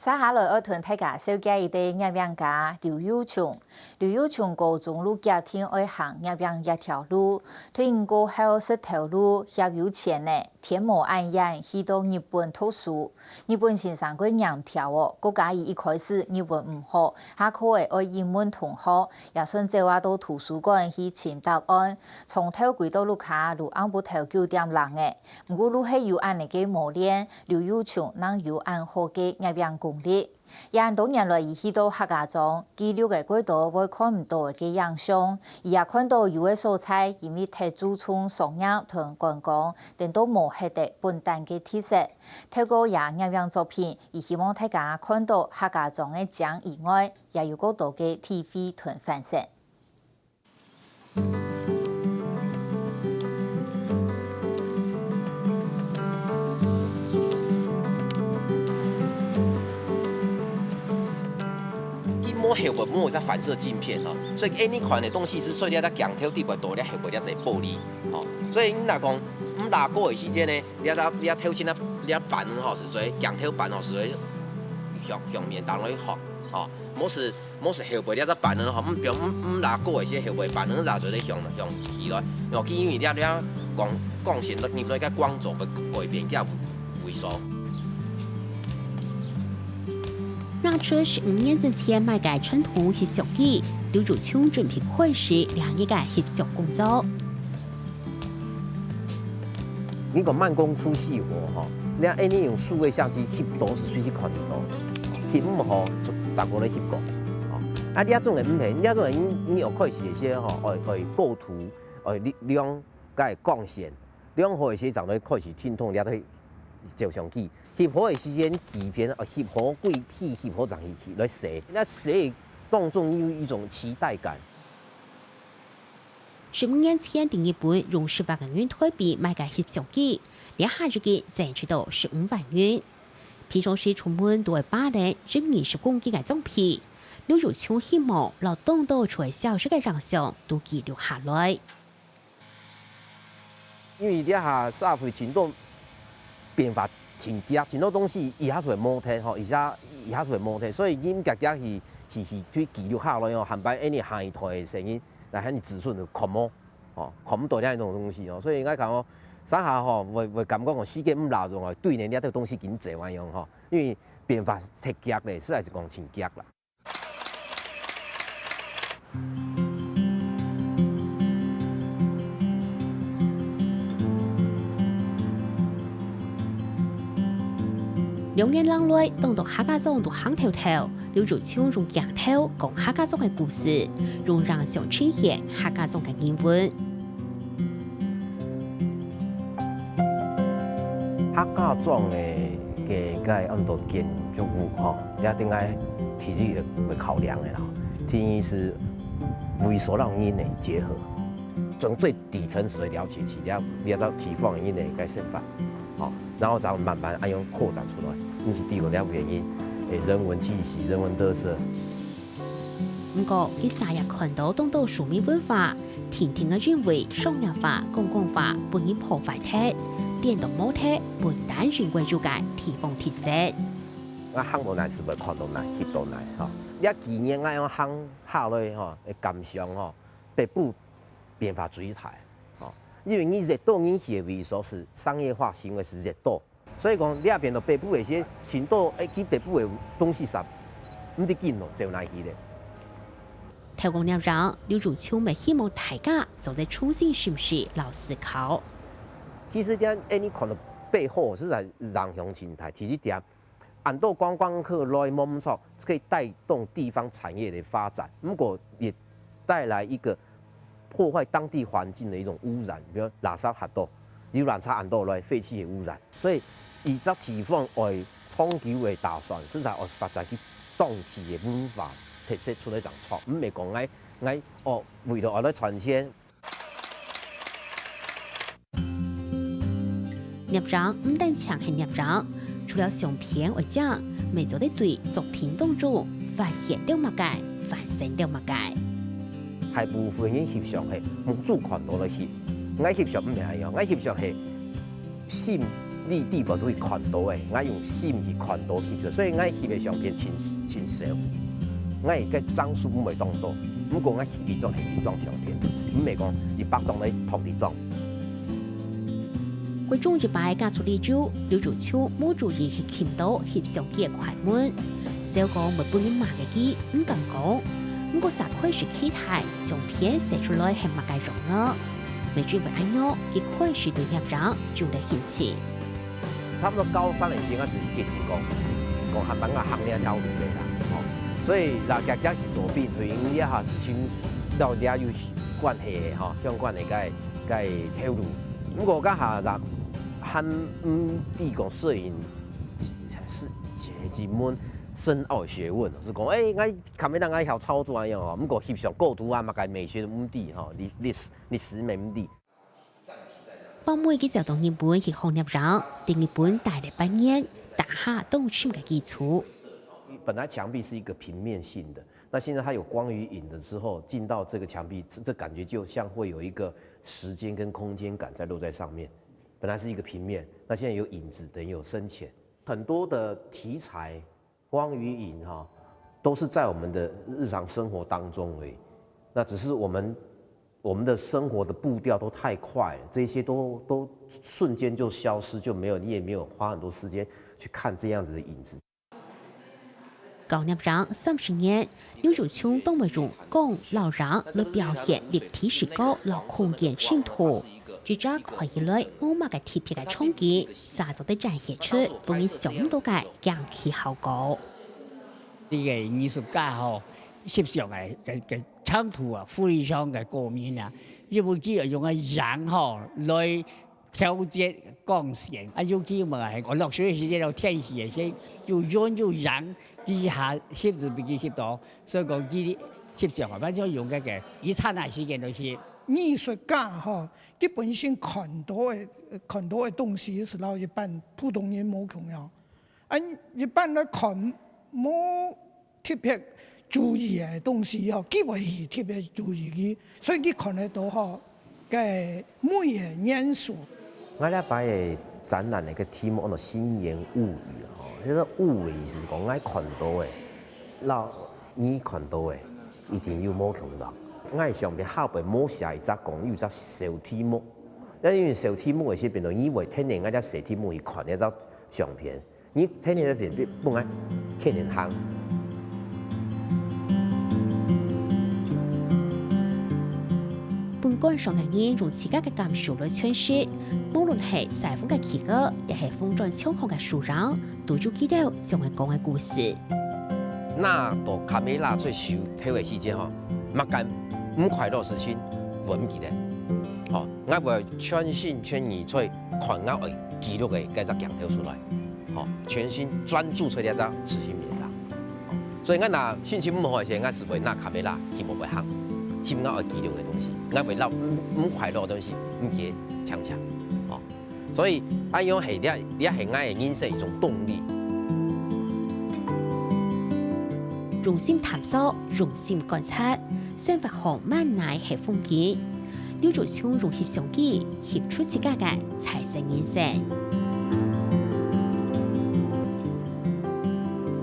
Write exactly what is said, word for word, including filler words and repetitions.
接下來愛同大家紹介一個攝影家劉友松。劉友松高中就決定愛行攝影這條路，退伍過後識頭路翕有錢呢，天無暗夜去到日本讀書。日本先生過嚴刁哦，過加佢一開始日文毋好，下課仔愛應問同學，也算走啊到圖書館去尋答案，從頭歸到屋下就暗晡頭九點零仔。毋過就係有恁呢个磨練，劉友松正有恁好个攝影功力。 也恁多年來，佢去到客家庄，記錄个過多會看毋到个影像，佢也看到有个所在因為忒注重商業同觀光，顛倒無核得本旦个特色。透過這攝影作品，佢希望大家看到客家庄个靚以外，也有過多个體會同反省。 佢無後背無一隻反射鏡片吼，所以恁呢款个東西係，所以你愛鏡頭底背多了後背了一個玻璃吼，所以你若講毋拉高个時間呢，你啊你啊頭前啊你啊板吼係所以鏡頭板吼係所以向向面當中去放吼，無係 無係後背這隻板呢吼，毋表毋毋拉高个時後背板呢拉做咧向向起來，吼，因為這這光光線入來个光澤會改變這位所。拿出十五年之前買个傳統翕相機，劉友松準備開始兩日个翕相工作。 你講慢工出細活吼，你恁呢用數位相機翕到係隨時看得到，翕毋好，就再過來翕過。吼，啊，這種个毋係，這種个你你愛開始一些吼，愛愛構圖，愛力量，該光線，量好一些，正來開始停動，這對照相機。翕好个時間，底片愛翕好，歸批翕好，正去翕來洗。那洗當中有一種期待感。 十五年前，在日本用十萬个銀台幣買个翕相機，這下已經增值到十五萬銀。平常時出門都會揹等一二十公斤个裝備，劉友松希望摎當多出消失个影像都記錄下來。因為這下社會真多變化真急，真多東西一下就會無忒吼，一下一下就會無忒，所以你遽遽去去去去記錄下來哦，還擺恁呢下一代个聲音。 來喊你子孫就看無，吼，看毋到這種東西哦。所以𠊎講哦，這下吼，會會感覺講時間毋拉長哦，對呢，這兜東西緊走啊樣吼，因為變化忒急咧，實在係講真急啦。兩年零來，當多客家庄都行透透， 劉友松用鏡頭講客家庄个故事，用影像呈現客家庄个人文。客家庄个个个恁多建築物吼，這定愛第一會考量个啦。第二係為所讓人來結合，從最 底層所了解起，了了解地方人个个生活，吼，然後再慢慢恁樣擴展出來，毋係只有了原因，誒，人文氣息、人文特色。毋過，佢儕也看到當多庶民文化，定定个認為商業化、觀光化分人破壞忒，顛倒無忒本旦應該有个地方特色。𠊎行到哪係會看到哪，翕到哪，吼。這幾年𠊎樣行下來吼，个感想吼，北部 變化最大，吼。因為你越到人去个位所係商業化行為係越多，所以講這變到北部个時，盡多愛去北部个東西煞，毋知緊咯，走哪去咧。透過攝影，劉友松乜希望大家做得重新審視摎思考。其實這恁呢看到背後係在影響真大，第一點， 恁多觀光客來無毋著，可以帶動地方產業的發展，毋過也帶來一個破壞當地環境的一種污染，比如垃圾較多，遊覽車恁多來，廢氣的污染。所以，一隻地方愛長久的打算，實在愛發展佢當地的文化特色出來正著，毋係講𠊎𠊎哦為了愛來賺錢， 攝影毋單淨係攝影，除了相片外，正乜做得對作品當中發現了麼个，反省了麼个。大部分人翕相係目珠看到來翕，𠊎翕相毋係恁樣，𠊎翕相係心你底背都會看到个，𠊎用心去看到去，所以𠊎翕个相片盡盡少。𠊎个張數毋會當多，毋過𠊎翕一張係一張相片，毋係講一百張來拍一張。國中一擺嫁出李州，劉祖秋無注意去撳到翕相機个快門，小哥會分人罵个佢毋敢講，毋過煞開始期待相片洗出來係麼个樣呢？ 乜就因為恁樣，佢開始對攝影就來興趣。差不多高三个時間，開始決定講，講還當啊行這條路个啦，吼。所以啦，遽遽去做兵，對因為這下事情到底有關係个吼，相關个該該頭路。毋過該下啦，還毋知講攝影是是一門深奧學問，係講，欸，𠊎camera𠊎曉操作恁樣吼，毋過翕相構圖啊，麼个美學毋知吼，歷歷歷史乜毋知。 伯妹佢就到日本去學攝影，在日本待了半年，打下當深个基礎。本來牆壁是一個平面性的，那現在它有光與影的時候，進到這個牆壁，這這感覺就像會有一個時間跟空間感在落在上面。本來是一個平面，那現在有影子，等於有深淺。很多的題材 光與影哈，都是在我們的日常生活當中而已。那只是我們我們的生活的步調都太快了，這些都都瞬間就消失，就沒有，你也沒有花很多時間去看這樣子的影子。搞攝影三十年，劉祖秋當會用光摎影來表現立體視角摎空間深度。 一隻看起來無麼个特別个場景，煞做得展現出分人想毋到个驚奇效果。這個藝術家吼，翕相个个个程度啊，非常个高明啊，因為佢用个影吼來調節光線，啊，尤其嘛係落水个時節，落天氣个時節，又遠又影，佢下翕就比佢翕到，所以講佢翕相啊，反正用該個一剎那時間就翕。 藝術家吼，佢本身看到个看到个東西係摎一般普通人無共樣。恁一般來看無特別注意个東西吼，佢會去特別注意佢，所以佢看得到吼，該美个元素。𠊎這擺个展覽个題目安到心言物語吼，這個物語係講𠊎看到个，摎 你看到个，一定有無共樣。𠊎相片後背無寫一隻講有一隻小題目，因為小題目个時變到你會跈等𠊎隻小題目去看這隻相片，你跈等這片本來跈等行。分觀賞个人用自家个感受來詮釋，無論係西方个奇觀，也係風轉秋風个樹影， 都有佢兜想愛講个故事。拿到camera在手頭个時節吼，麼个毋快樂事情會毋記得。吼，𠊎會全心全意在看𠊎愛記錄个該隻鏡頭出來，吼，全心專注在這隻執行面上。吼，所以𠊎若心情毋好个時，𠊎係會拿camera去無會行，尋𠊎愛記錄个東西，𠊎會摎毋毋快樂个東西毋記得淨淨。吼。 所以，恁樣係這這係𠊎个人生一種動力。用心探索，用心觀察，生活項滿哪係風景。劉祖秋用翕相機，翕出自家个彩色人生。